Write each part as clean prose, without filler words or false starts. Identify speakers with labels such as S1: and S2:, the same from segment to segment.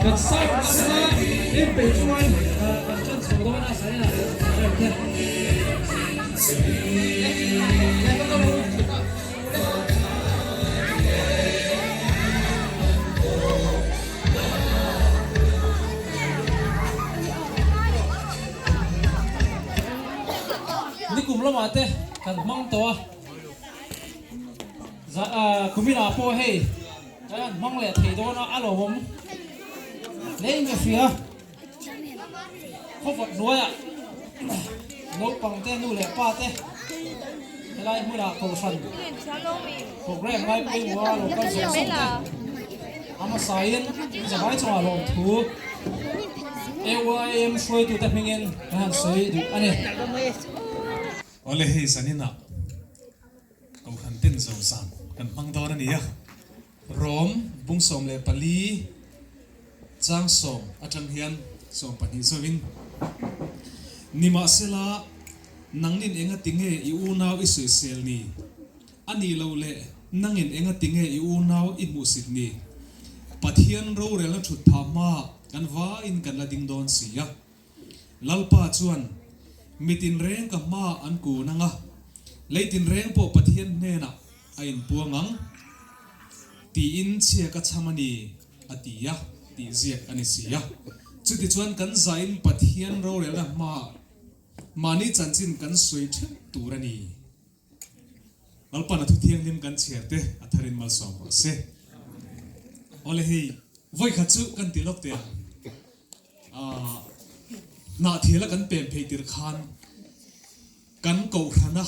S1: Kan sound lam kha in peih chuan kan ṭan chho dawn a saina rem te. Nikum lamah te kan hmang tawh a, kuminah pawh hei kan han hmang leh thei dawn a, a lawmawm hle in ka hria. Khawvawt hnuaiah naupang te nu leh pa te helai hmunah kohhran program ngai pawimawh a lo kal zawng zawng te a hmasain zavai chungah lawmthu AYM hruaitute hmingin kan han sawi duh a ni.
S2: Awle hei zaninah kohhran ten zo zan kan hmang dawn a ni a. Rom bung 14 chang 10 atang hian 12 zawin, Nimahsela, nangnin enga tinge i unau i sawisel ni? A nih loh leh nangin enga tinge i unau i hmuhsit ni? Pathian rorelna thut phah hmaah kan vaiin kan la ding dawn si a. Lalpa chuan, Mi tinreng ka hmaah an kun ang a, lei tinreng pawh Pathian hnenah a inpuang ang, tiin chhia ka chham a ni, a ti a, tih ziak a ni si a. Chutichuan kan zain Pathian rorelna hmaah mahni chanchin kan sawi theuh tur a ni. Lalpan a thu thianghlim kan chhiar te a tharin malsawm rawh se. Awle hei, vawikhat chu kan ti lawk teh ang. Hnahthiala kan pem phei tir khan kan kohhrana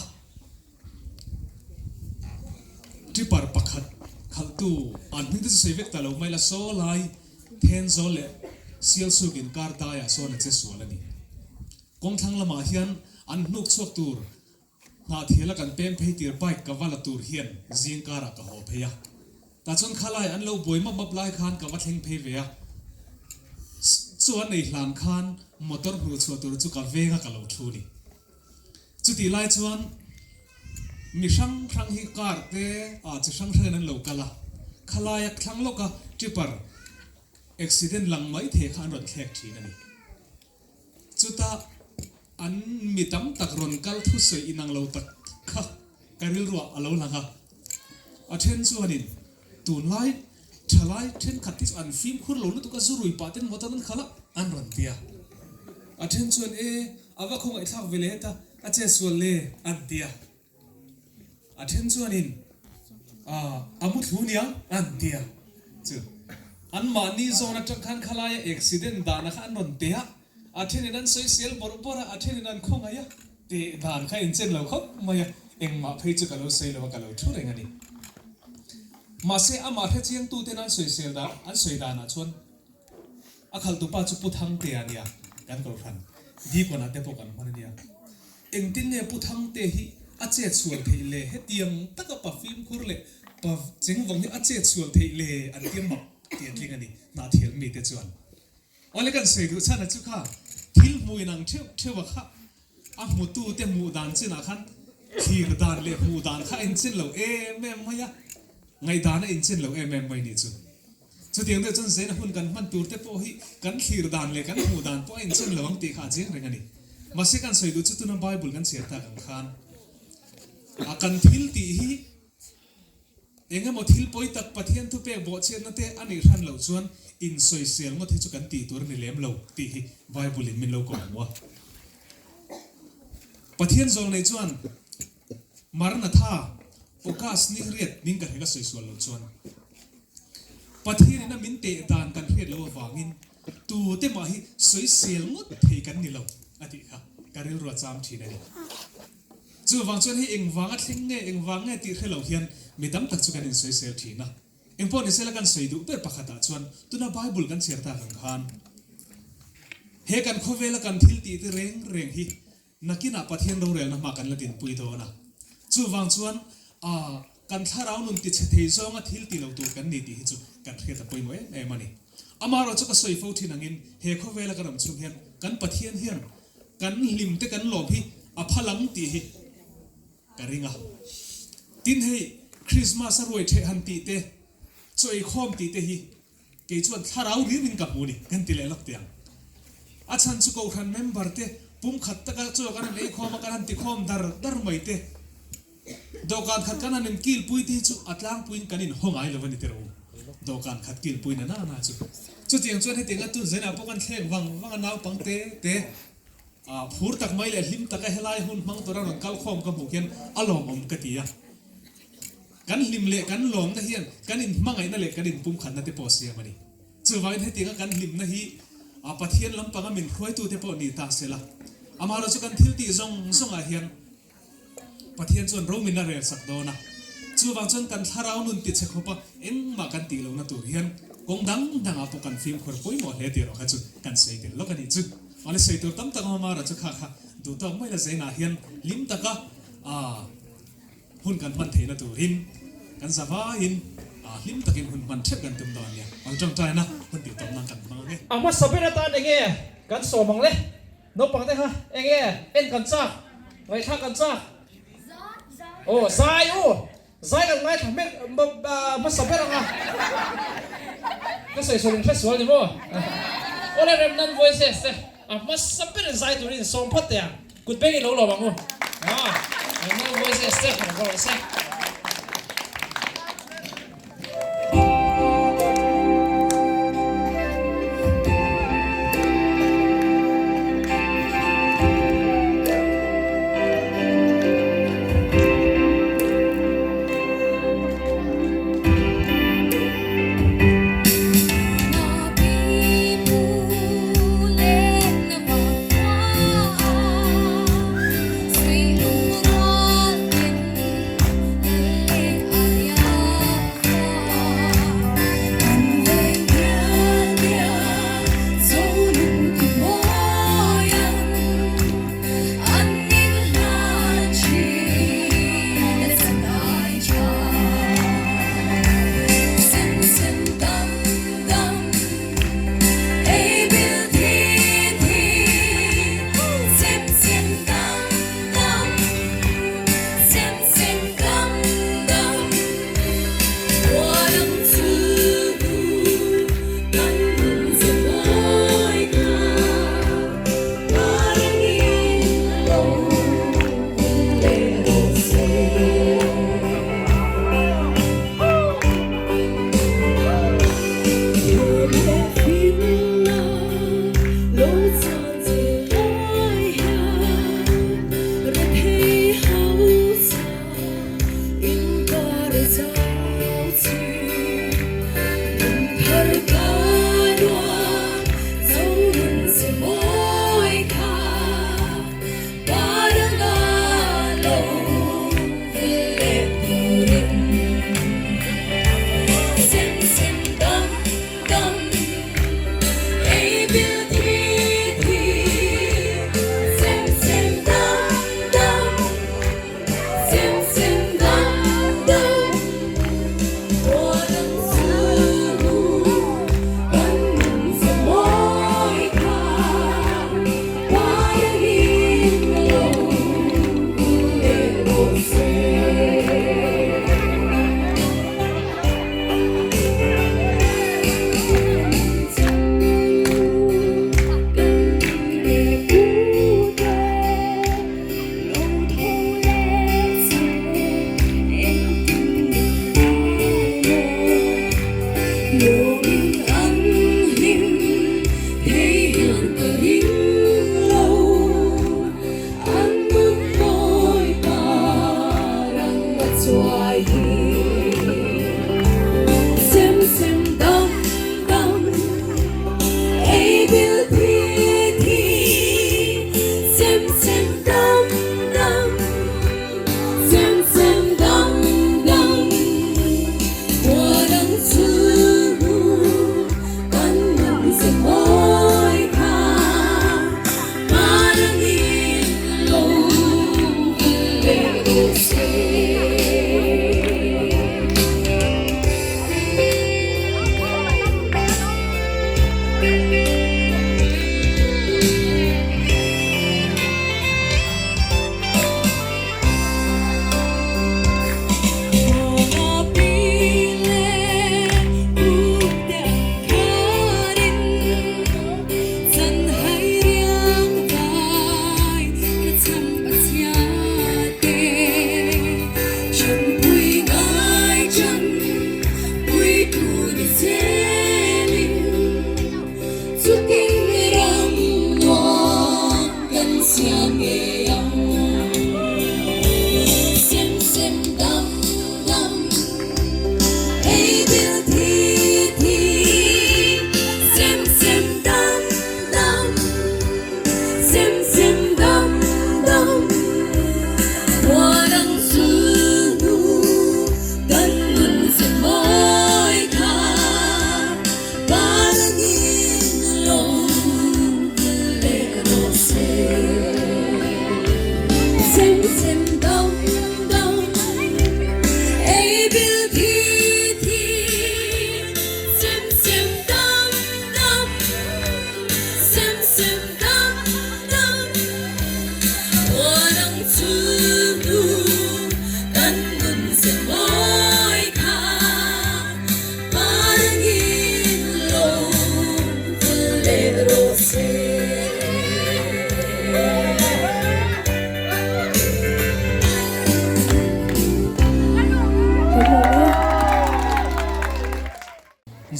S2: tripper pakhat khalhtu an hming te chu sawi vek ta lo mai la, saw lai Thenzawl leh Sialsuk inkar daiah sawn a che sual a ni. Kawngthlang lamah hian an hnuk chhuak tur Hnahthiala kan pem phei tir bike ka va la tur hian zing karah ka haw phei a. Tah chuan khalai an lo buai map map lai khan ka va thleng phei ve a. Chuan nei hlan khan motor hmuh chhuah tur chu ka veng a ka lo thu ni. Chutih lai chuan mi hrang hrang hi car te ah chi hrang hrangin an lo kal a. Khalaia thlang lawka tripper accident lang mai thei kha an rawn thlek thin a ni. Chutah an mi tam tak rawn kal thusawi inang lo tak kha ka rilruah a lo lang a. A then chuanin tunlai thalai thenkhat te chu an fimkhur lo lutuk a, zu rui pah ten motor an khalh a, an rawn ti a. A then chuan e, a va khawngaihthlak ve le heta, a chetsual le, an ti a. A then chuanin, Aah, a mu thlu nia, an ti a. Chu, anmahni zawn atang khan khalaia accident dahna kha an rawn pe a, a thenin an sawisel bawrh bawrh a, a thenin an khawngaih a, tih dan kha inchen lo khawp mai a, engmah phei chu ka lo sawi lo a, ka lo thu reng a ni. Mahse, amah hrechiangtuten an sawisel dan, an sawi danah chuan a khalhtupa chu Pu Thangtea a nia, kan kohhran Deacon-ah te pawh kan hman a nia. Engtin nge Pu Thangte hi a chet sual theih le? Hetiang taka pa fimkhur leh pa chengvawng hi a chet sual theih le? An ti mak tih a tling a ni, hnahthial mite chuan. Awle kan sawi duh chhan a chu kha thil hmuh inang theuh theuh a kha a hmutute hmuh dan chinah khan thlir dan leh hmuh dan kha a inchin lo em em mai a, ngaihdan a inchin lo em em mai ni chu. Chutiang deuh chuan zena hun kan hman tur te pawh hi kan thlir dan leh kan hmuh dan pawh a inchen lo ang tih kha a chiang reng a ni. Mahse kan sawi duh chu tuna Bible kan chhiar tak ang khan a kan thil tih hi eng emaw thil pawi tak Pathian thupek bawhchhiatna te a nih hran loh chuan insawisel ngawt hi chu kan tih tur a ni lem lo tih hi Bible in min lo kawhhmuh a. Pathian zawng nei chuan Maranatha, August ni riat ning ka hrek a sawi sual loh chuan Pathian ina min teh dan kan hriat loh avangin tute mah hi sawisel ngawt thei kan ni lo a tih kha ka rilru a cham thin a ni. Chuvang chuan hei engvanga thleng nge engvang nge tih hre lo hian mi tam tak chu kan insawisel thin a. Engpawh ni sela kan sawi duh ber pakhatah chuan tuna Bible kan chhiar tak ang khan he kan khawvela kan thil tih te reng reng hi Nakinah Pathian rorelna hma kan la dinpui dawn a. Chuvang chuan, a, kan thlarau nun tichhe thei zawnga thil ti lo tur kan ni tih hi chu kan hriat a pawimawh em em a ni. Amaherawh chu ka sawi fo thin angin he khawvela kan awm chhung hian kan Pathian hian kan hlim te kan lawm hi a phal ang tih hi ka ring a. Tin hei Krismas a ruai theh han tih te, chaw eikhawm tih te hi Kei chuan thlarau riau in ka hmu ni, kan ti leh lawk teh ang. A chhan chu Kohhran member te pum khat taka chaw kan han ei khawm a, kan han ti khawm dar dar mai te. Dawhkan khat kan han in kilpui te hi chu a tlangpuiin kan in haw ngai lo a ni tiraw. Dawhkan khat kilpui na na na chu. Chutiang chuan hetianga tun zenah pawh kan thlek vang vang a naupang te te a phur tak mai leh hlim taka helai hun hmang tura rawn kal khawm ka hmuh khian a lawmawm ka ti a. Kan hlim leh kan lawmna hian kan inhmangaihna leh kan inpumkhatna te pawh a siam a ni. Chuvangin hetianga kan hlimna hi Pathian lampanga min hruaitute pawh ni ta se la, amaherawhchu chu kan thil tih zawng zawngah hian Pathian chuan ro min la rel sak dawn a. Chuvang chuan kan thlarau nun ti che khawpa engmah kan tih lohna tur hian kawng dang dangah pawh kan fimkhur pawimawh hle tih erawh kha chu kan sawi tel lawk a nih chu. Awle sawi tur tam tak amaherawhchu kha kha duhtawk mai la zainah hian hlim taka Hun kan hman theihna turin kan za vaiin hlim takin hun hman theuh kan tum dawn nia. Ang tawngtaina hun tih tawp nan kan hmang ang e.
S1: A hmasa ber atan enge kan sawm ang le? Naupang te kha enge en kan chak, ngaihthlak kan chak? Aw zai u, zai kan ngaithla hmek hmasa ber ang a. Ka sawi sual in hre sual ni maw? Awle Remnant Voices te a hmasa berin zai turin sawm phawt teh ang. Kut beng i lo lawm ang u. Ah, Remnant Voices te rawn kal rawh se.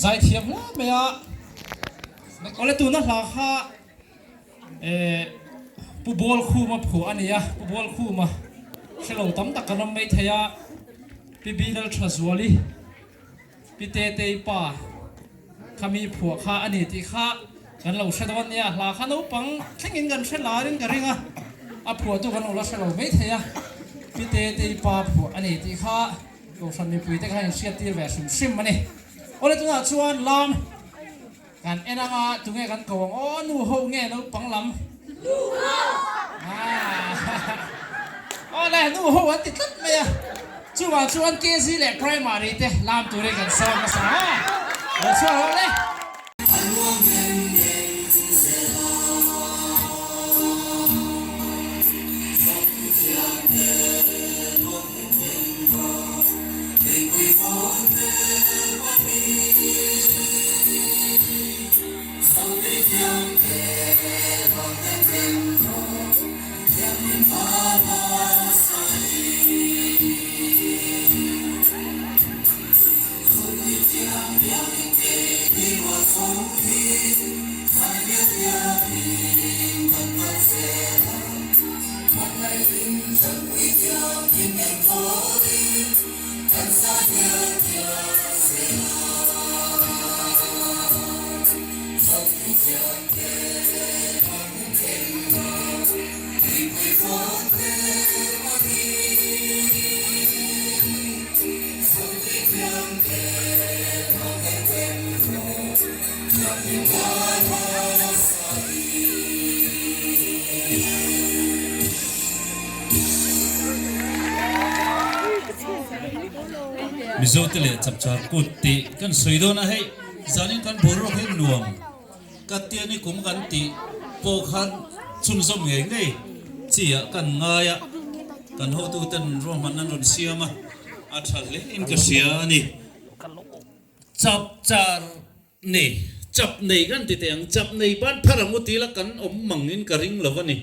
S1: Zaithiam hle mai a, awle tuna hla kha eh Pu Bawlkhuma phuah a ni a, Pu Bawlkhuma hrelo tam tak kan awm mai thei a, Pi Bilal Thazuali. Pi Tetei pa kha mi phuah kha a ni tih kha kan lo hre dawn nia, hla kha naupang thlengin kan hre larin ka ring a, a phuahtu kan lo la hre lo mai thei a, Pi Tetei pa phuah a ni tih kha Kohhran mipuite kha inhriat tir ve hrim hrim a ni. Awle tunah chuan lam kan en anga tunge kan ko ang aw nu ho nge naupang lam? Nu ho! Awle nu ho an ti tlat mai a, chuvang chuan KZ leh Primary te lam turin kan sawm hmasa a, lo chhuak rawh le.
S3: Mizote leh chapchar kut tih kan sawi dawn a, hei zanin kan boruak hi nuam ka tia ni kum kan tih pawh khan chhunzawm ngei ngei chi ah kan ngai a, kan hotuten ruahmanna an rawn siam a, a tha hle in ka hria a ni. Chapchar nei, chap nei kan ti teh ang, chap nei ban phar ang u tih la kan awm mang in ka ring lo a ni.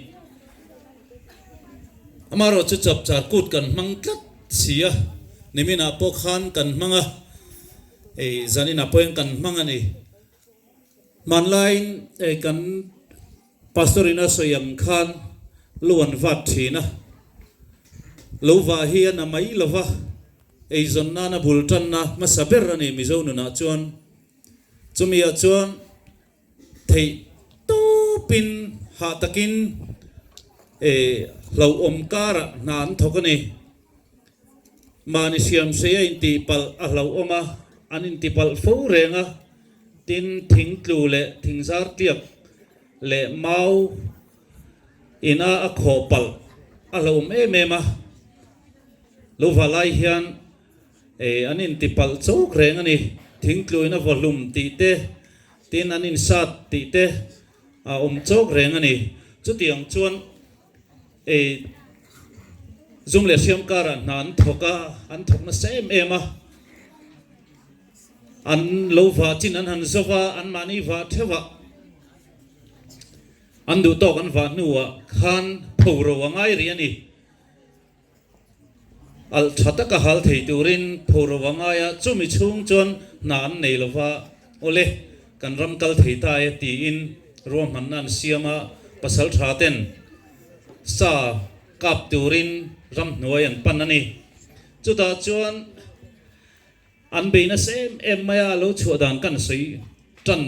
S3: Amaherawh chu chapchar kut kan hmang tlat si a, niminah pawh khan kan hmang a, hei zaninah pawhin kan hmang a ni. Hmanlaiin hei kan Pastor in a sawi ang khan lo an vat thin a, lo vah hi a na mai lo va, eizawn nana bul tanna hmasa ber a ni Mizo nunah chuan. Chumi ah chuan theih tawpin hah takin hlauhawm karah hna an thawk a ni. Mahni siamsei a intihpalh a hlauhawm a, an intipalh fo reng a, tin thingtlu leh thingzar tliak leh mau ina a khawh palh a hlauhawm em em a. Lo va lai hian an intipalh chawk reng a ni, thingtlu ina vawhlum tih te. Tin, an insat tih te a awm chawk reng a ni. Chutiang chuan ei zum leh hriam karah hna an thawk a, an thawk nasa em em a. An lo vah chin an han zo va, anmahni vah theuh a, an duh tawk an vah hnuah khan phoro a ngai rih a ni. Alh tha taka hal thei turin phoro a ngai a, chumi chhung chuan hna an nei lo va, Awle, kan ram kal thei ta e tiin ruahmanna an siam a, pasal tha ten sa kap turin ramhnuai an pan a ni. Chutah chuan an bei nasa em em mai a, a lo chhuah dan kan sawi tan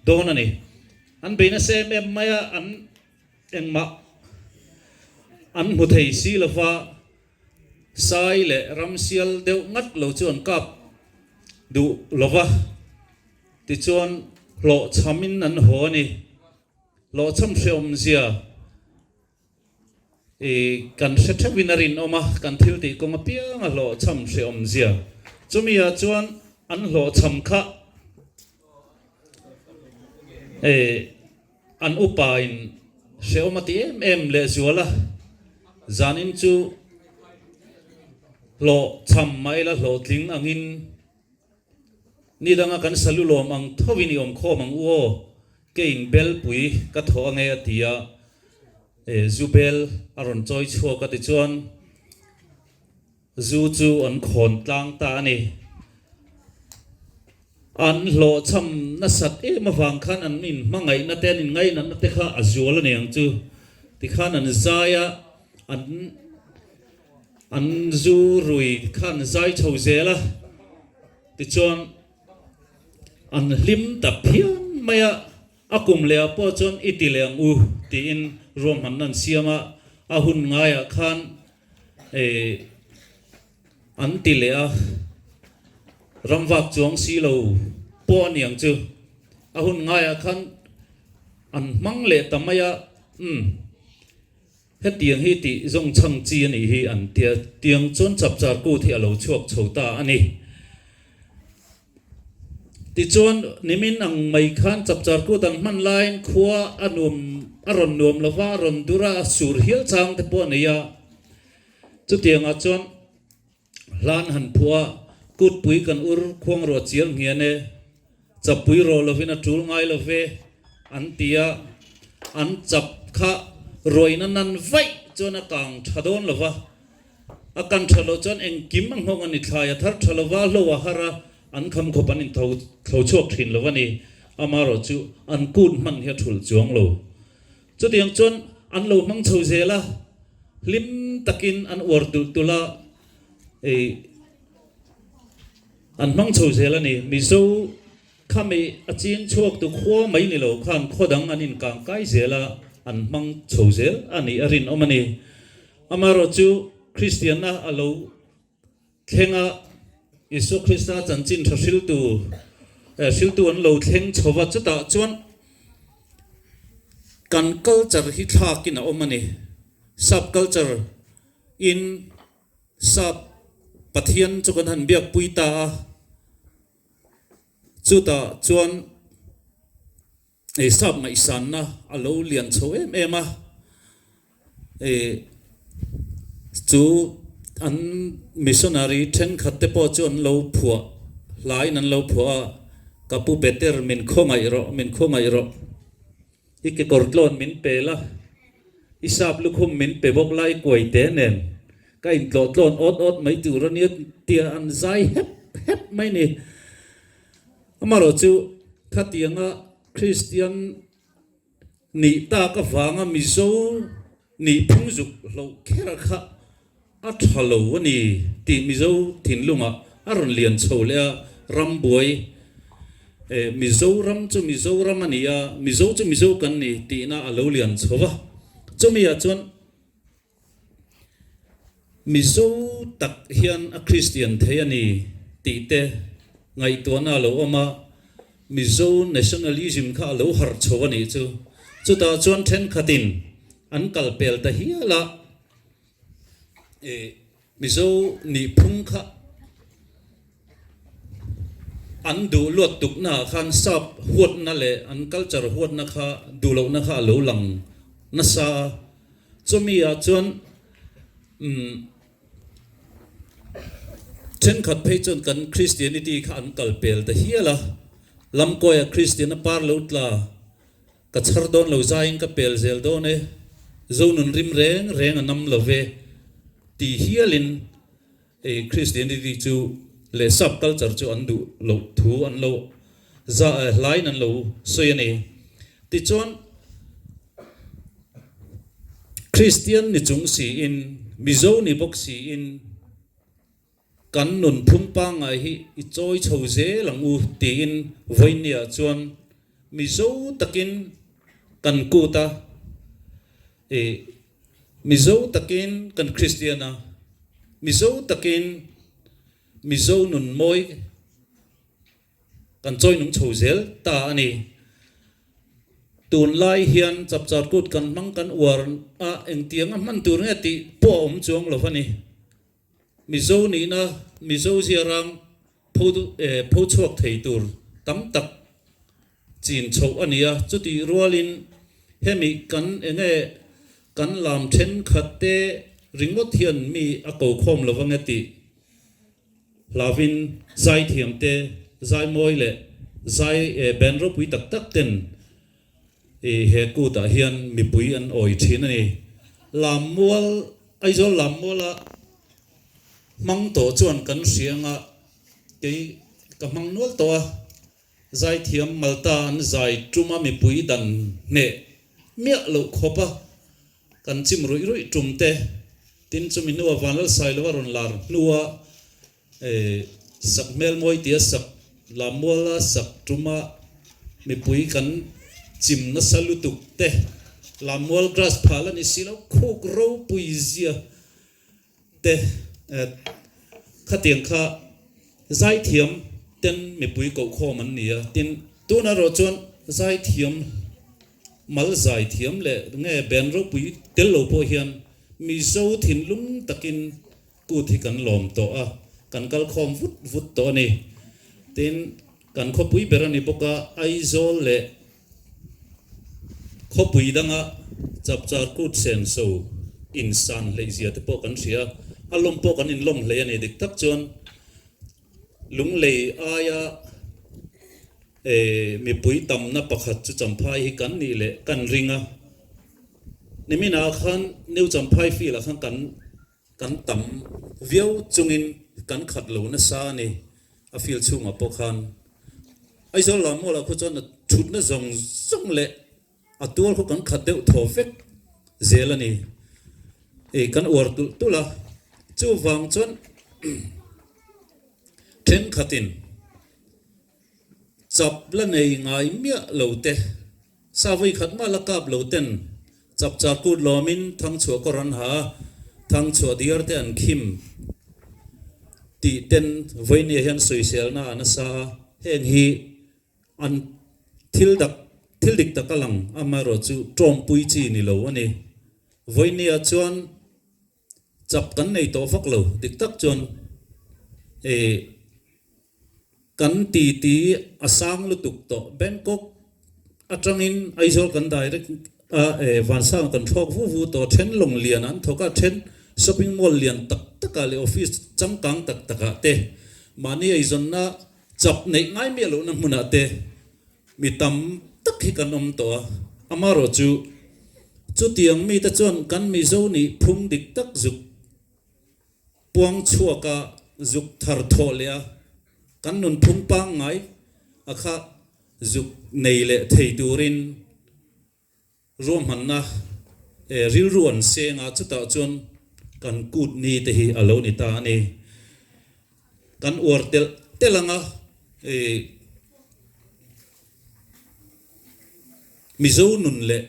S3: dawn a ni. An bei nasa em em mai a, an. Engmah an hmu thei si lova, sai leh ramsial deuh ngat lo chu an kap duh lova, tichuan hlawhchhamin an haw a ni. Hlawhchham hrehawmzia i kan hre theuhin a rinawm a, kan thil tih kawng apiang a hlawhchham hrehawmzia. Chumi ah chuan an hlawhchham kha i An upain hrehawm a ti em em lehzual a, zanin chu hlawhchham mah ila hlawhtling angin ni danga kan salu lawm ang thovin i awm khawm ang u aw, keiin belpui ka thawh ange a ti a, zu bel a rawn chawi chhuak a tichuan Zu chu an khawn tlang ta a ni. An hlawhchham nasat em avang khan an inhmangaihna te, an inngainatna te kha a zual a ni ang chu. Tikhan an zai a, an an zu rui kha an zai chho zel a, tichuan an hlim ta phian mai a. A kum lehah pawh chuan i ti leh ang u tiin ruahmanna an siam a, a hun ngaiah khan eh an ti leh a, ramvak chuang si lo pawh a niang chu a hun ngaiah khan an hmang leh ta mai a, umm hetiang hi tih zawng chhang chi a nih hi an tia, tiang chuan chapchar kut hi a lo chhuak chho ta a ni. Tichuan, nimin ang mai khan chapchar kut an hman laiin khua a nuam a rawn nuam lo va, a rawn dur a, a sur hial chang te pawh a nei a. Chutiangah chuan hlan han phuah a, Kutpui kan ur khuang ruah chial nghian e, chapui rawh lovin a tul ngai lo ve, an ti a. An chap kha ruaina nan vaih chuan a kang tha dawn lo va. A kan tha loh chuan engkim a nghawng a ni thlai a thar tha lova hlo a har a, an kham khawp an intho thlo chhuak thin lo a ni. Amaherawh chu an kut hman hi a thulh chuang lo. Chutiang chuan an lo hmang chho zel a, hlim takin an uar tulh tulh a, ei an hmang chho zel a ni. Mizo Khami a ching chhuak tu khua mai ni lo khan khaw dang an inkang kai zel a, an hmang chho zel a nih a rinawm a ni. Amaherawh chu Kristianna a lo thleng a, Isua Krista chanchin tha hriltu hriltu an lo thleng chho va, chutah chuan kan culture hi thlakin a awm a ni. Sap culture in sap Pathian chu kan han biakpui ta a. Chutah chuan ei sap ngaihsanna a lo lian chho em em a, ei chu an missionary thenkhat te pawh chu an lo phuah hlaiin an lo phuah a, ka pu Peter min khawngaih rawh, min khawngaih rawh, i kekawr tlawn min pe la, i sap lukhum min pe bawk la i kuai te nen. Ka intlawh tlawn awt awt mai tur a nia tia an zai hep hep mai ni. Amaherawh chu khatianga Kristian nih tak avanga Mizo nih phung zuk hloh kher kha a tha lo a ni tih Mizo thinlungah a rawn lian chho leh a, rambuai eh Mizoram chu Mizoram a ni a, Mizo chu Mizo kan ni tihna a lo lian chho va. Chumi ah chuan Mizo tak hian a Kristian thei a ni tih te ngaihtuahna a lo awm a, Mizo nationalism kha a lo harh chho a nih chu. Chutah chuan thenkhatin an kal pel ta hial a, Mizo nihphung kha. An duh luat tuknaah khan sap huatna leh an culture huatna kha duh lohna kha a lo lang nasa a. Chumi ah chuan umm thenkhat phei chuan kan Christianity kha an kal pel ta hial a. Lamkawiah Christian a par lo tla ka chhar dawn lo zaiin ka pel zel dawn e, Zonun rim reng reng a nam lo ve ti hialin Hei Christianity chu leh sap culture chu an duh loh thu an lo za hlaiin an lo sawi a ni. Tichuan Christian ni chung siin Mizo ni bawk siin kan nun phung pangngai hi i chawi chho zel ang u tiin vawinia chuan Mizo takin kan kut a i Mizo takin kan Kristian a, Mizo takin Mizo nun mawi kan chawi nung chho zel ta a ni. Tunlai hian chapchar kut kan hmang kan uar a, engtianga hman tur nge tih pawh a awm chuang lo va ni. Mizo nihna, Mizo ziarang pho chhuak thei tur tam tak chin chhoh a ni a, chutih rualin hemi kan enge kan lam thenkhat te ringawt hian mi a ko khawm lo ange tih hlauhin zaithiam te, zaimawi leh zai band ropui tak tak ten he kutah hian mipui an awi thin a ni. Lammual, Aizawl Lammuala hmang tawh chuan kan hria anga kei ka hmang nual tawh a. Zaithiam Malta an zai tum a mipui dan hneh miah loh khawp a kan chim ruih ruih tum te, tin chumi hnua Vanlalsailo a rawn lar hnua sak hmel mawi tia sak Lammuala sak tum a mipui kan chim nasa lutuk te, Lammual grass phah la ni si lo khuk ropui zia te khatiang kha zaithiam ten mipui kohkhawm an ni a, tin tunah erawh chuan zaithiam mal zaithiam leh nge band ropui tel lo pawh hian Mizo thinlung takin kut hi kan lawm tawh a, kan kal khawm vut vut tawh a ni. Tin kan khawpui ber a ni bawk a, Aizawl leh Khawpui danga chapchar kut senso insan hleihzia te pawh kan hria, a lawm pawh kan inlawm hlei a ni. Dik tak chuan lunglei aia mipui tamna pakhat chu Champhai hi kan nih leh kan ring a, niminah khan New Champhai field ah khan kan Kan tam viau chungin kan khat lo nasa a ni, a field chhungah pawh khan. Aizawl lam mawlah khaw chuan a thutna zawng zawng leh a tual khaw kan khat deuh thaw vek zel a ni. Ei kan uar tulh tulh a, chuvang chuan thenkhatin chap la nei ngai miah lo te, Sa vawi khat mah la kap lo ten chapchar kut lawmin thangchhuah kawr an ha a, thangchhuah diar te an khim tih ten vawinia hian sawiselna a nasa a, heng hi an thil dak thil dik tak a lang amaherawh chu tawmpui chi ni lo a ni. Vawinia chuan chap kan nei tawh vak lo dik tak chuan ih Kan titi a sang lutuk tawh. Bangkok atangin Aizawl kan direct a e Vansang kan thlawk vu vu tawh. Then lawng lian an thawk a, then shopping mall lian tak takah leh office changkang tak takah te mahni eizawnna chap neih ngai miah lohna hmunah te mi tam tak hi kan awm tawh a. Amaherawhchu chutiang mite chuan kan Mizo nih phung dik tak zuk Puang chhuak a zuk thar thawh leh a, kan nunphung pangngai a kha zuk nei leh thei turin ruahmanna rilru an seng a, chutah chuan kan kut ni te hi a lo ni ta a ni. Kan uar telh telh ang a, Mizo nun leh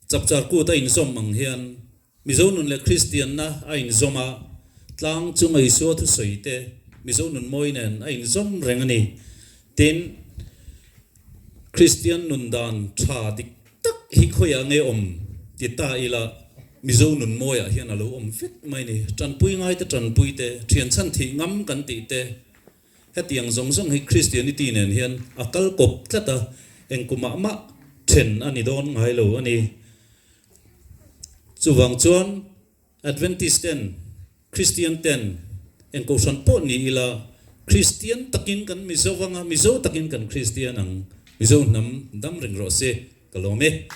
S3: chapchar kut a inzawm ang hian Mizo nun leh Kristianna a inzawm a, tlang chunga Isua thusawi te Mizo nun mawi nen a inzawm reng a ni. Tin, Kristian nun dan tha dik tak hi khawiah nge awm ti ta ila Mizo nun mawiah hian a lo awm vek mai a ni. Tanpui ngaite tanpui te, thian chhan thih ngam kan tih te. Hetiang zawng zawng hi Christianity nen hian a kal kawp tlat a, eng kumah mah then a ni dawn ngai lo a ni. Chuvang chuan Adventist ten, Christian ten eng kohhran pawh ni ila, Christian takin kan Mizo vang a, Mizo takin kan Christian ang. Mizo hnam dam reng rawh se, ka lawm e.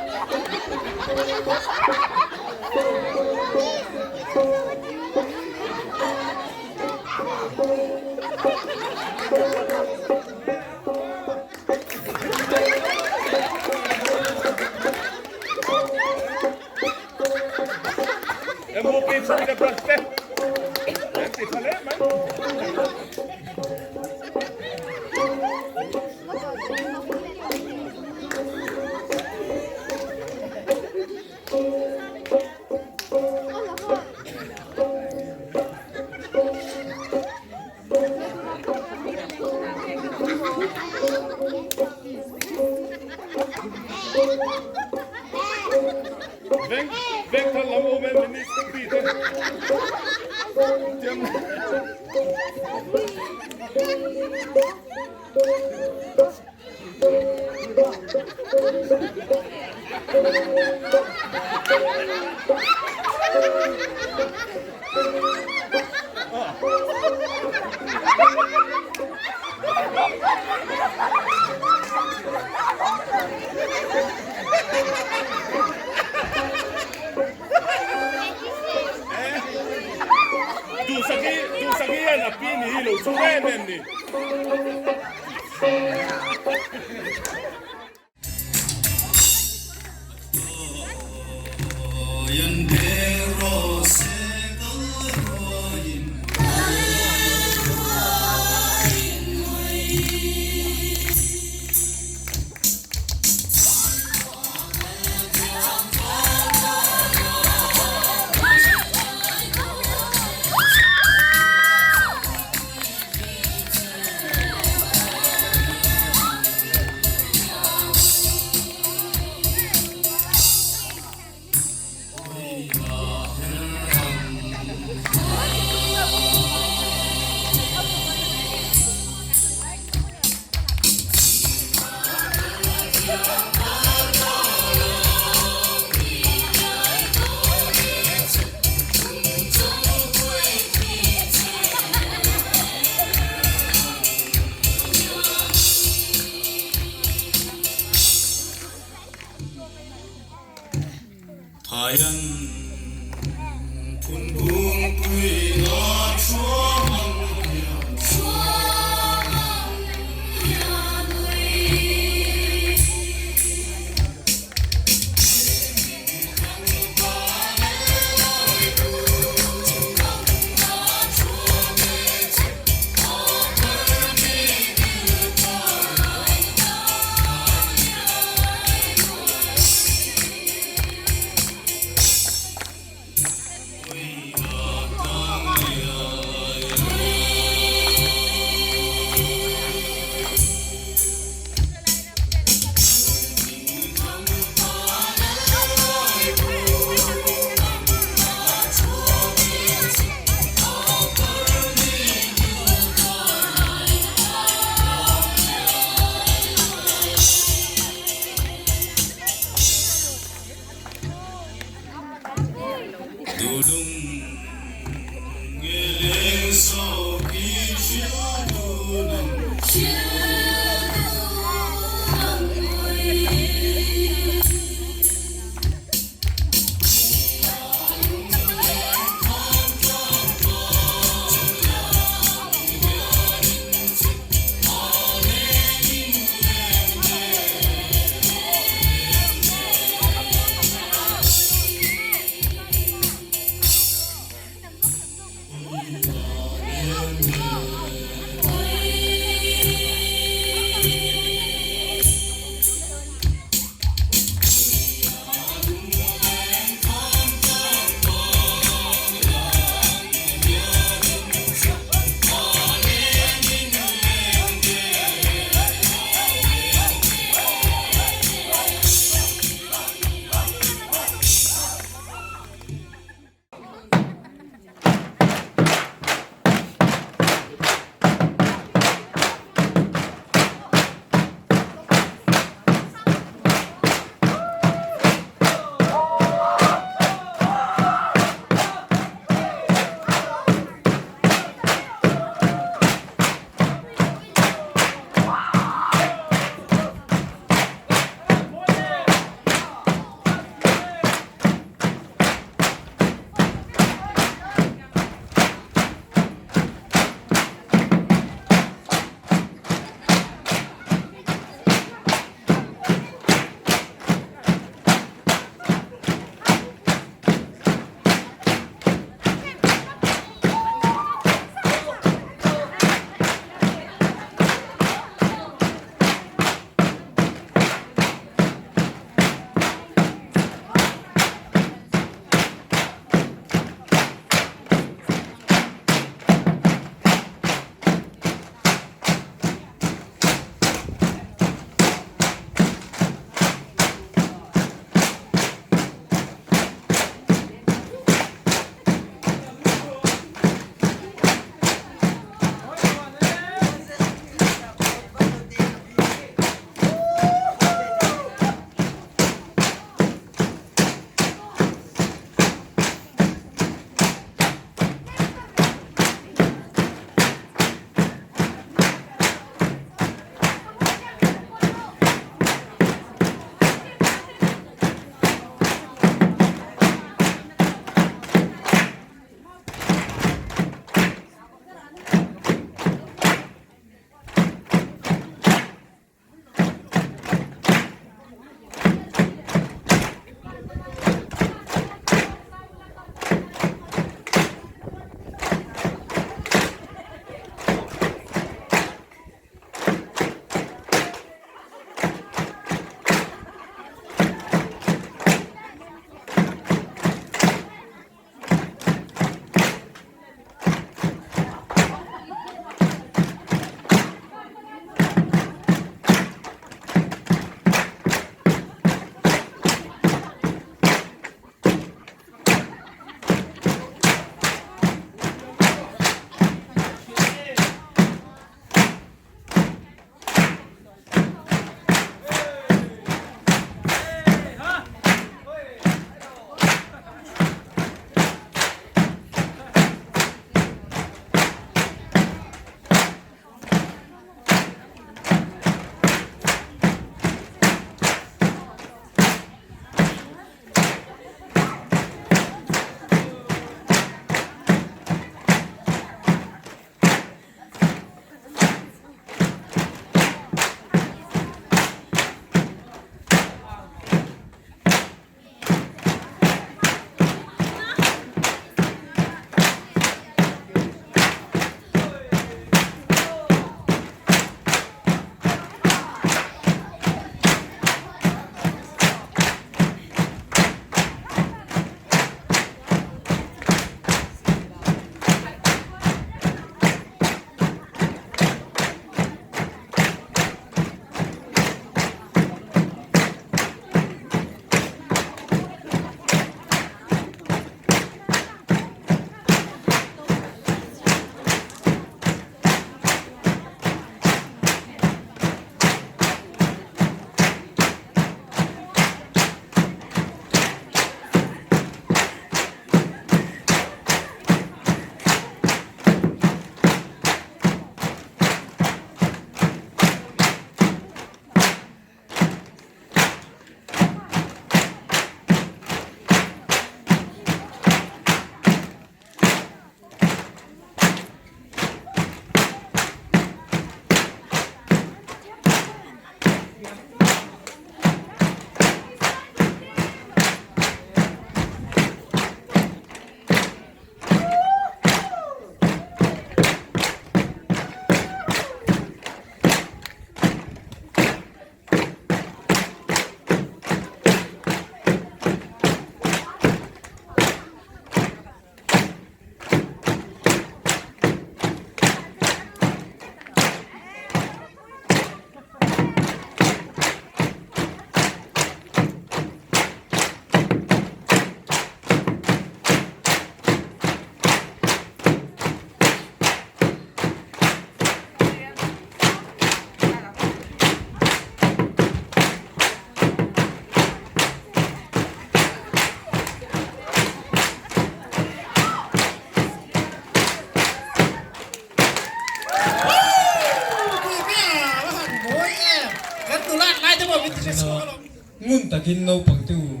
S4: takin naupangte u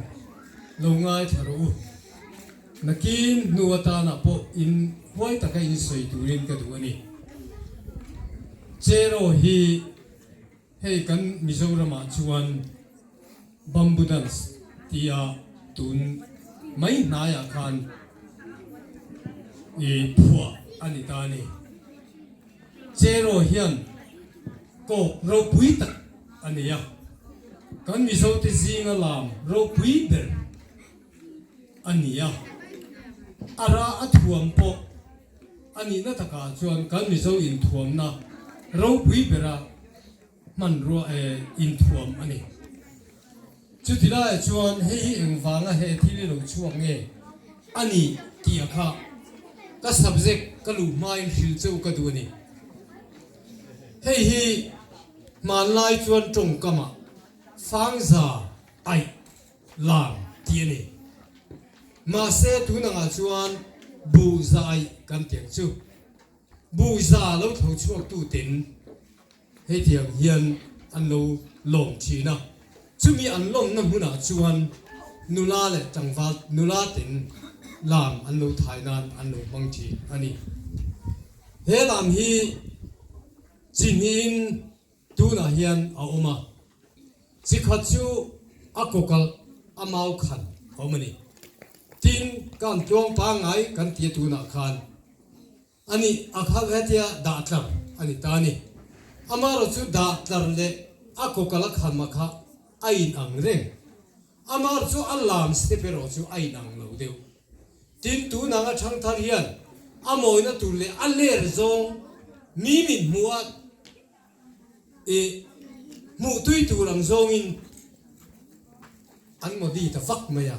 S4: lo ngaithla rawh u. Nakin hnu atana pawh in huai taka in sawi turin ka duh a ni. Cheraw hi hei kan Mizoramah chuan Bamboo Dance tia tun mai hnaiah khan i phuah a ni ta a ni. Cheraw hian kawk ropui tak a nei a, kan Mizote zinga lam ropui ber a ni a, a ra a thuam pawh a nihna takah chuan kan Mizo inthuamna ropui bera hmanrua inthuam a ni. Chuti laiah chuan hei hi engvanga he thil i lo chhuak nge a ni tih a kha ka subject ka luh hmain hrilh che u ka duh a ni. Hei hi hmanlai chuan tawngkamah fangza aih lam tih a ni. Mahse tunangah chuan buhza aih kan ti ang chu. Buhza lo tho chhuaktu ten Hetiang hian an lo lawm thin a, chumi an lawmna hmunah chuan nula leh tlangval nula ten lam an lo thai nan an lo hmang thin a ni. He lam hi chi hnihin tunah hian a awm a, chi khat chu a kawkalh a mau khan a awm a ni. Tin, kan tluang pangngai kan tia tunah khan A nih, a khal hetia dah tlar a ni ta a ni. Amaherawh chu dah tlar leh a kawkal a khalma kha a inang reng. Amaherawh chu a lam step erawh chu a inang lo deuh. Tin, tunang a thangthar hian a mawina tur leh a ler zawng mi min hmuh a i hmuh tui tur ang zawngin an mawdi ta vak mai a.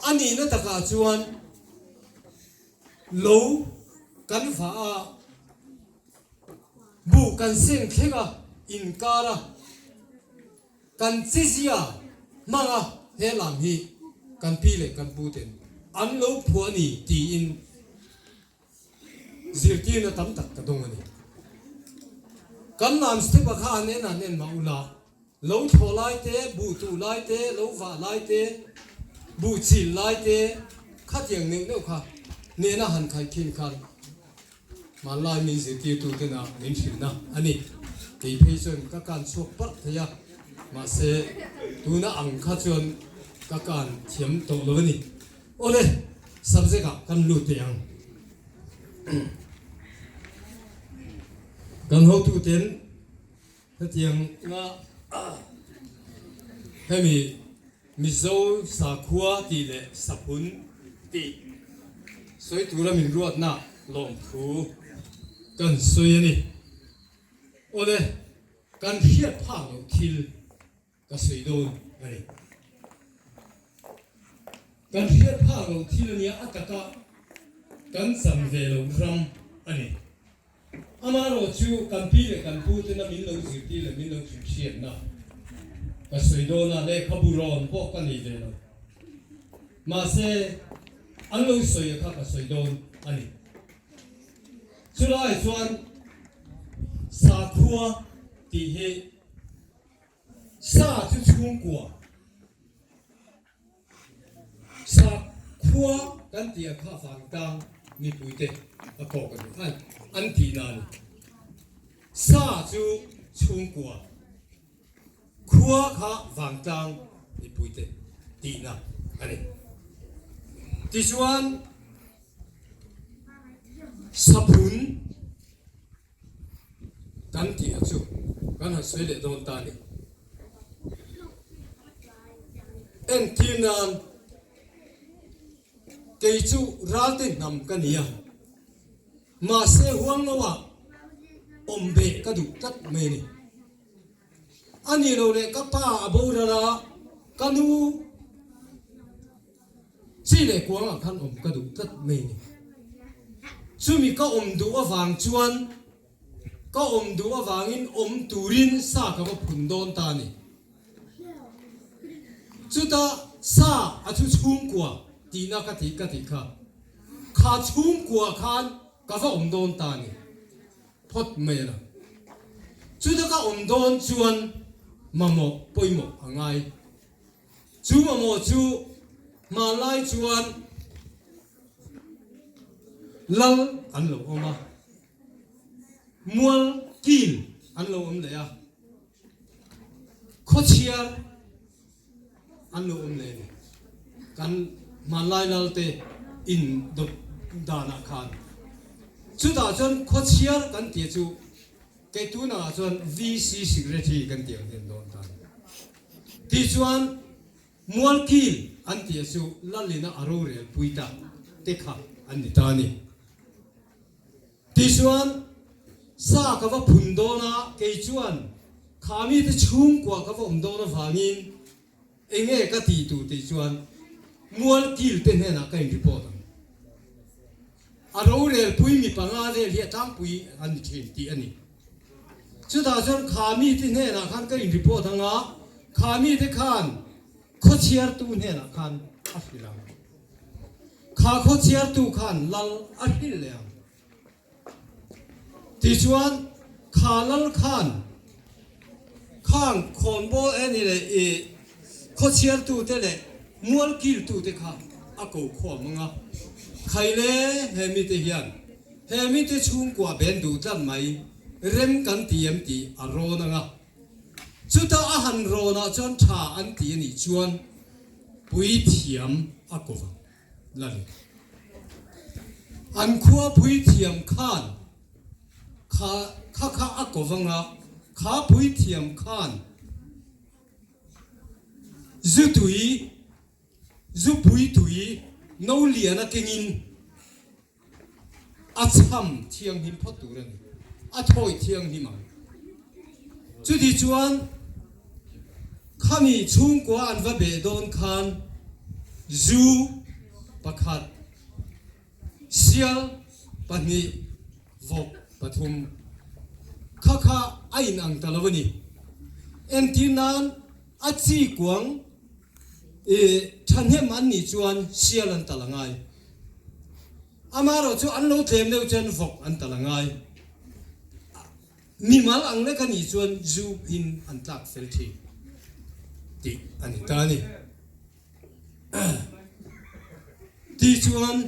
S4: A nihna takah chuan. Lo kan va a, buh kan seng thleng a, inkar a, kan chizia hmang a he lam hi kan pi leh kan pu ten an lo phuah a ni tiin zirtirna tam tak ka dawng a ni. Kan lam step a kha an en an en mah ula Lo thlawh lai te, buh tuh lai te, lo vah lai te, buh chil lai te, khatiang neuh neuh kha nena han khaih khin khan hmanlai min zirtirtu tena min hrilhna a ni. Kei phei chuan ka kan chhuak parh thei a, mahse tuna ang kha chuan ka kan thiam tawh lo a ni. Awle, subject ah kan lut teh ang. Kan hotuten Hetiang nga hemi Mizo sakhua tih leh saphun tih sawi tura min ruatna lawmthu kan sawi a ni. Awle, kan hriat phak loh thil ka sawi dawn a ni. Kan hriat phak loh thil a nia a taka kan cham ve loh ram a ni. Amaherawh chu kan pi leh kan pu tena min lo zirtir leh min lo hrilhhriatna ka sawi dawn a, lehkhabu rawn pawh ka nei ve lo. Mahse, an lo sawi a kha ka sawi dawn a ni. Chulaiah chuan sakhua tih hi sa chu chhungkua, Sakhua kan tih a kha vangtlang mipuite a kawk a ni a, an tihna a ni. Sa chu chhungkua, khua kha vangtlang mipuite tihna a ni. Tichuan saphun Kan tih a chu kan han sawi leh dawn ta a ni. Entir nan kei chu ralte hnam ka ni a, mahse huanglo ah awm beh ka duh tlat mai a ni. A nih loh leh ka pa a boral a, ka nu Chi leh kuangah khan awm ka duh tlat mai ni. Chumi ka awm duh avang chuan ka awm duh avangin awm turin sa ka va phun dawn ta a ni. Chuta sa a chu chhungkua tihna ka tih ka tih kha, kha chhungkua khan ka va awm dawn ta a ni phawt mai a la. Chuta ka awm dawn chuan mamawh pawimawh a ngai. Chu mamawh chu hmanlai chuan lal an lo awm a, mual kil an lo awm leh a, khawchhiar an lo awm leh a ni. Kan hmanlai lal te in dawp danah khan chutah chuan khawchhiar kan tih chu kei tunah chuan VC Secretary kan tih ang hian dawn ta a ni. Tichuan Mualkil an tih chu Lalina a rorel pui ta te kha an ni ta a ni. Tichuan sa ka va phun dawn a, kei chuan kha mite chhungkua ka va awm dawn avangin enge ka tih tur tih chuan Mualkil te hnenah ka in report ang. A rorel pui mi panga vel hi a tlangpui an ni thin tih a ni. Chutah chuan kha mite hnenah khan ka in report ang a, kha mite khan khawchhiartu hnenah khan a hrilh ang. Kha khawchhiartu khan lal a hrilh leh ang. Tichuan kha lal khan khang khawnbawl e ni leh i khawchhiartute leh mualkiltute kha a ko khawm ang a, Khaile he mite hian he mite chhungkua ben duh tlat mai rem kan ti em tih a rawn ang a. Chuta a han rawnah chuan tha an ti a nih chuan puithiam a ko vang la ni. An khua puithiam khan kha kha kha a ko vang a, kha puithiam khan zu tui, zu pui tui no lian a kengin A chham thianghlim phawt tur a ni. A thawi thianghlim ang. Chuti chuan khami chhungkua an va beh dawn khan zu pakhat, sial pahnih, vawk pathum kha kha a inang ta lo a ni. Entir nan a chi kuang i thahnem an nih chuan sial an tal a ngai. Amaherawh chu an lo tlem deuh chuan vawk an tal a ngai. Mimal ang lek a nih chuan zu in an tlak fel thin tih a ni ta a ni. Tichuan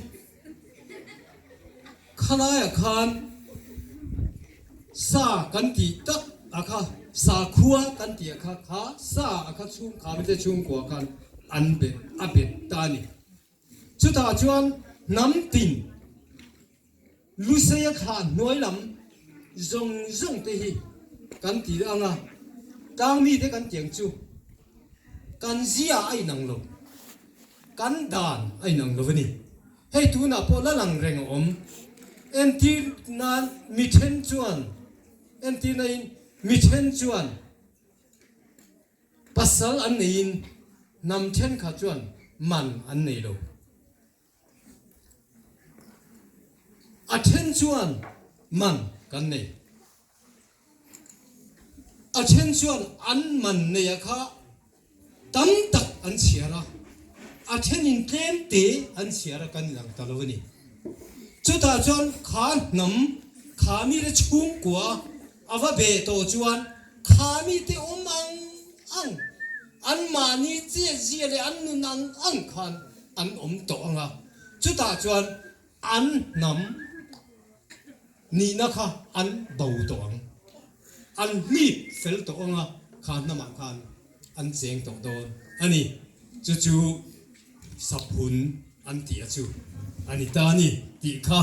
S4: khalaiah khan sa kan tih tak a kha, sakhua kan tih a kha, kha sa a kha chhungkham te chhungkua khan an bet a bet ta a ni. Chutah chuan hnam tin Luseia thla hnuai lam zawng zawng te hi kan ti ang a, tlang mite kan tiang chu kan zia a inang lo, kan dan a inang lo a ni. Hei tunah pawh la lang reng a awm. Entir nan mi then chuan, entir na in mi then chuan, Pasal an neiin hnam thenkhat chuan man an nei lo. A then chuan man kan nei. A then chuan an man neia kha tam tak an chhiar a, a thenin tlem te an chhiar a kan inang ta lo a ni. Chutah chuan kha hnam, kha mite chhungkua A va be tawh chuan kha mite awm ang ang, anmahni chiatzia leh an nun ang ang khan an awm tawh ang a, chutah chuan an hnam nihna kha an bo tawh ang, an hlip fel tawh ang a, kha hnamah khan an cheng tawh dawn a ni. Chu chu saphun an tih a chu a ni ta a ni tih kha.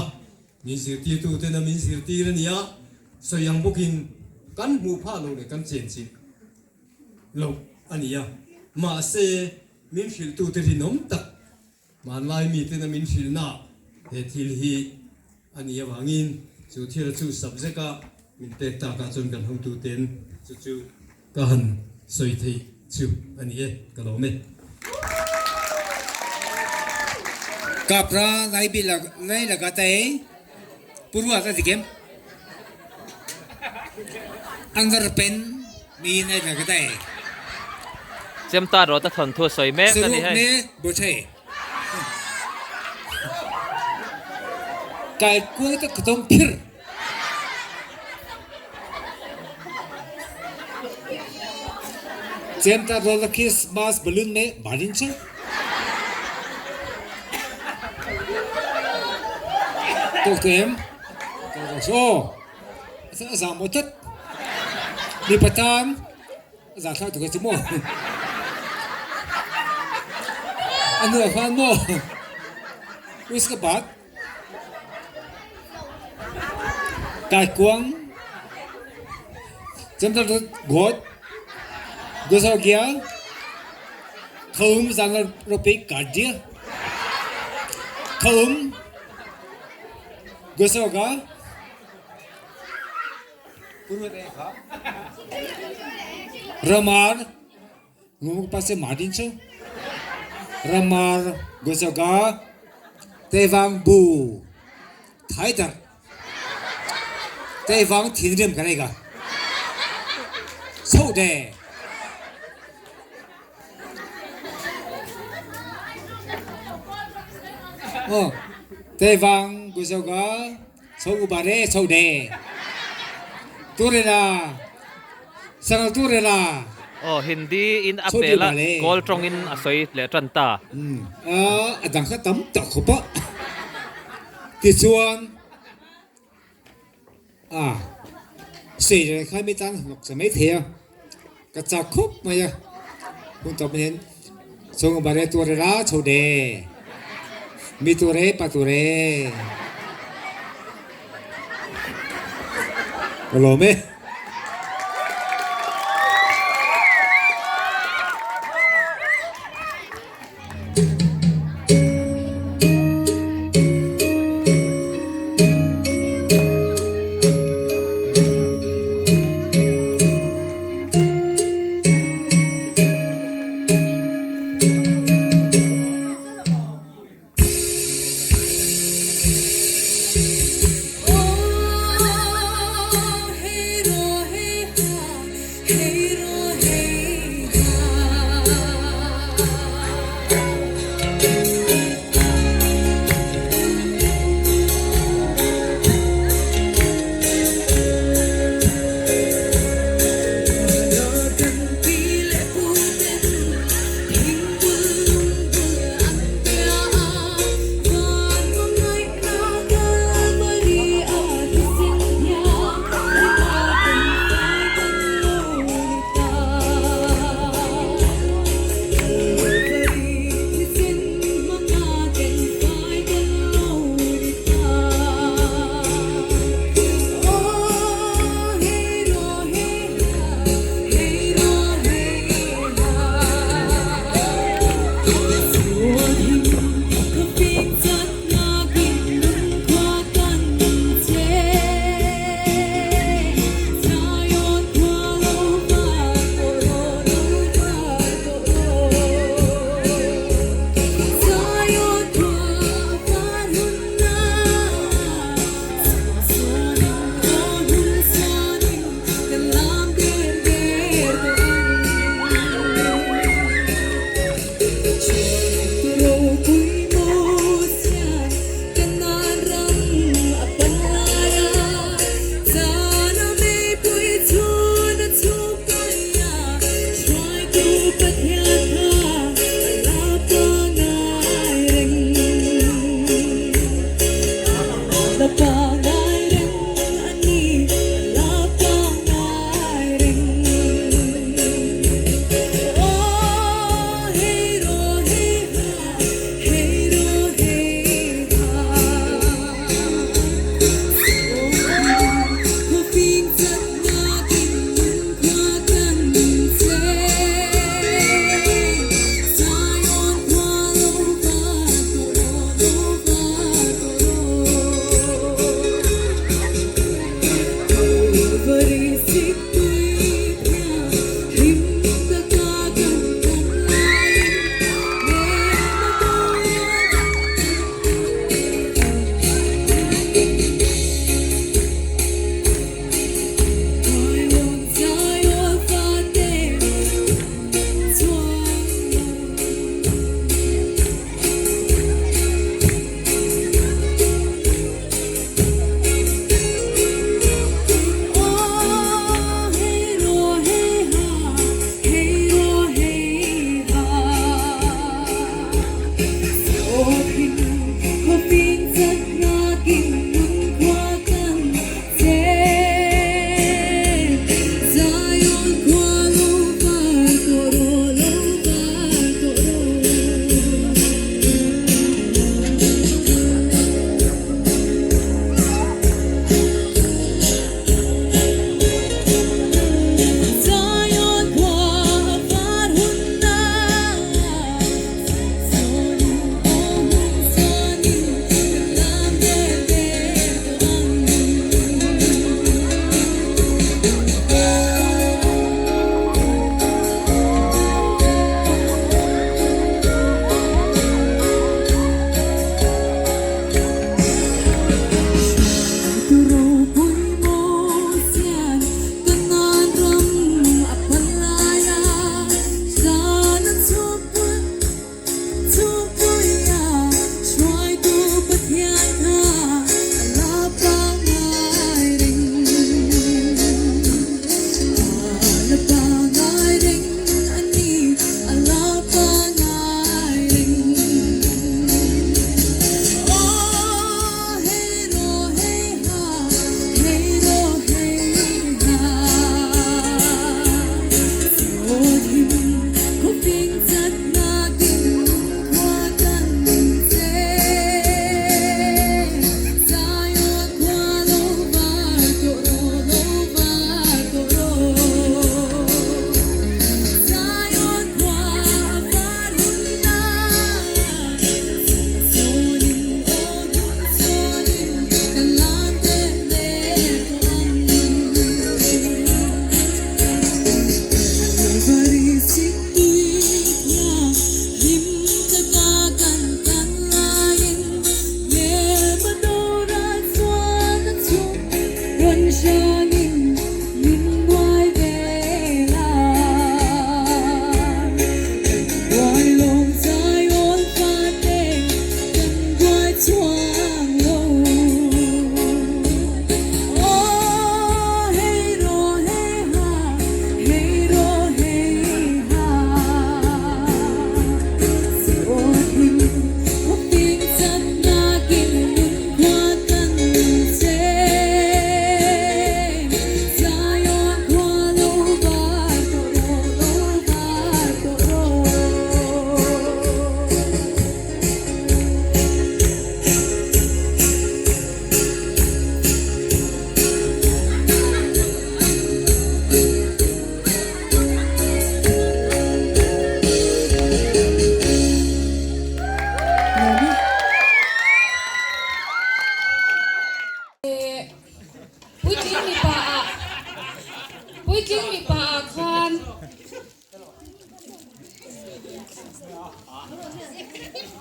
S4: Min zirtirtuten a min zirtir a nia, sawi ang bawkin kan hmuh phah loh leh kan chenchilh loh a nia. Mahse, min hrilhtute rinawm tak hmanlai miten a min hrilhna he thil hi a nih avangin chu thil a chu subject a min pek takah chuan kan hotuten chu chu ka han sawi theih chu a ni e, ka lawm e.
S5: Kapra lai bi lai laka ta e purwa ta dikem angar pen mi nai laka ta e
S6: Chem ta rawh ta thawn thu a sawi mek a ni hei.
S5: Saruk ne bo thei kai kuang ta khatom phir. Chem ta roll Christmas balloon me barin che. Tok tu em? Tok tok so. A zam mo tat. Mi patan a za thla tu ka chu mo. Anu a khan mo. Wis ka bat. Kaikuang Chem ta got Gosau gia Khaum zang rope kardia Khaum Gosau ga Ramar Ngumuk pase Martin chu Ramar Gozaga Tevang Bu Thai dar Tevang thinrim ka nei ka Chho de Oh Tevang Gozaga Chho ubare chho de Turela Sangal Turela
S6: Aw Hindi in a pel a kawl tawng in a sawi leh tan ta.
S5: A dang kha tam tak khawp a tichuan a sei reng kha mi tan hnawk sa mai thei a ka chak khawp mai a hun tawp hian chhung bare tur era chho de mi tur e pa tur e ka lawm e.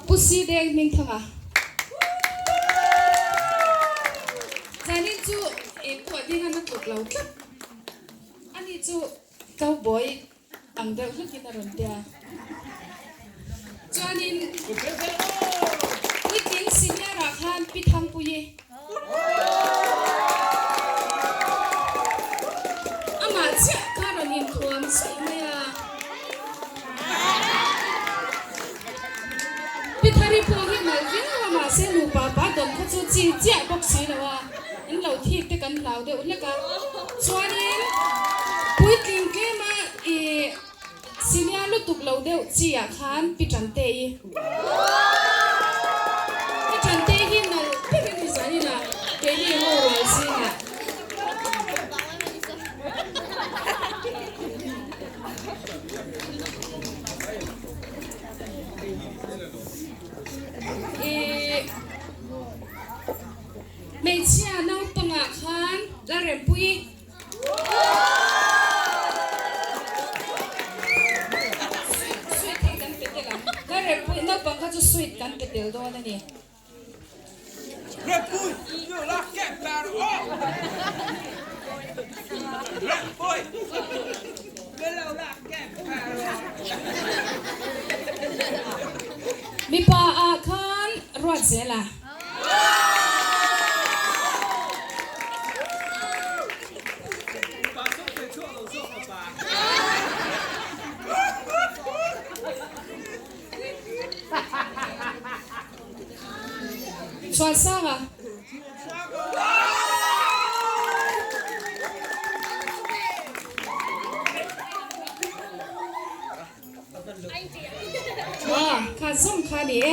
S7: Pu Sideng Hmingthanga. Zanin chu eng pawh ding a na tluk lo tlat. Ani chu cowboy ang deuh hlekin a rawn tia. Chuanin puitling senior ah khan Pi Thangpuii amah chiah kha rawn inthuam suih mai a. Pi Thari pawh hi nalh viau a mahse nupa pa dawm kha chu chi chiah bawk si lo a, an lo thik te kan hlau deuh hlek a. Chuanin puitling tlema ih senior lutuk lo deuh chi ah khan Pi Tante-i. Pi Tante-i hi nalh berin ni zanin ah keini ho rual zingah. Hmeichhia naupangah khan Lalrempuii Sweet hi kan pe tel ang. Lalrempuii naupang kha chu sweet kan pe tel dawn a ni. Mipa ah khan ruat zel a. Chhuansanga. Aw, kha zawng kha ni e.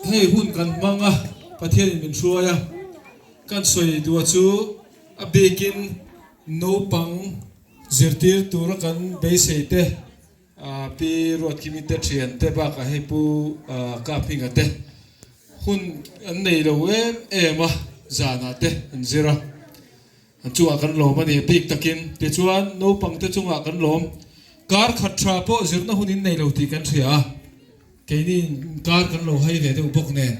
S2: Hei hun kan hmang a, Pathianin min hruai a, kan sawi duh a chu a bikin naupang zirtir tura kan beisei te Pi Ruatkimi te thian te bakah hei Pu Kaphinga te hun an nei lo em em a, zanah te an zir a, an chungah kan lawm a ni bik takin. Tichuan naupang te chungah kan lawm, kar khat tha pawh zirna hun in nei lo tih kan hria a, keini kar kan lo hai ve deuh bawk nen.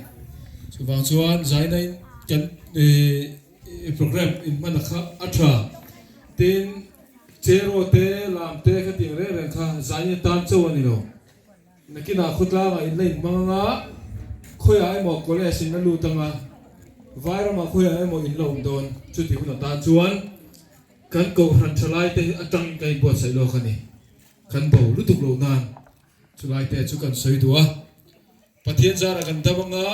S2: Chuvang chuan zaina in kan program in hman a kha a tha. Tin. Cheraw te, lam te kha tiang reng reng kha zaina tan chauh a ni lo. Nakinah khawtlangah in la inhmang anga, khawiah emaw college in la lut anga, vairamah khawiah emaw in la awm dawn. Chuti hun atan chuan kan kohhran thalai te hi atangin kan inbuatsaih lawk a ni. Kan bo lutuk loh nan chulai te chu kan sawi duh a. Pathian zarah kan dam anga,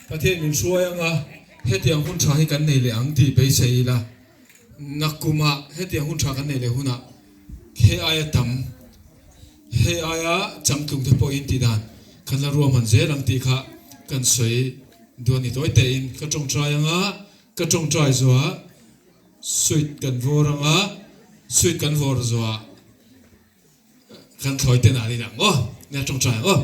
S2: Pathian min hruai anga, hetiang hun tha hi kan nei leh ang tih beisei ila, nakkumah hetiang hun tha kan nei leh hunah hei aia tam, hei aia changtlung te pawhin tih dan kan la ruahman zel ang tih kha kan sawi duh a ni tawi tein ka tawngtai anga, ka tawngtai zuah suit kan vawr anga, suit kan vawr zuah. Kan thlawi te na ni ang aw, nia tawngtai ang aw.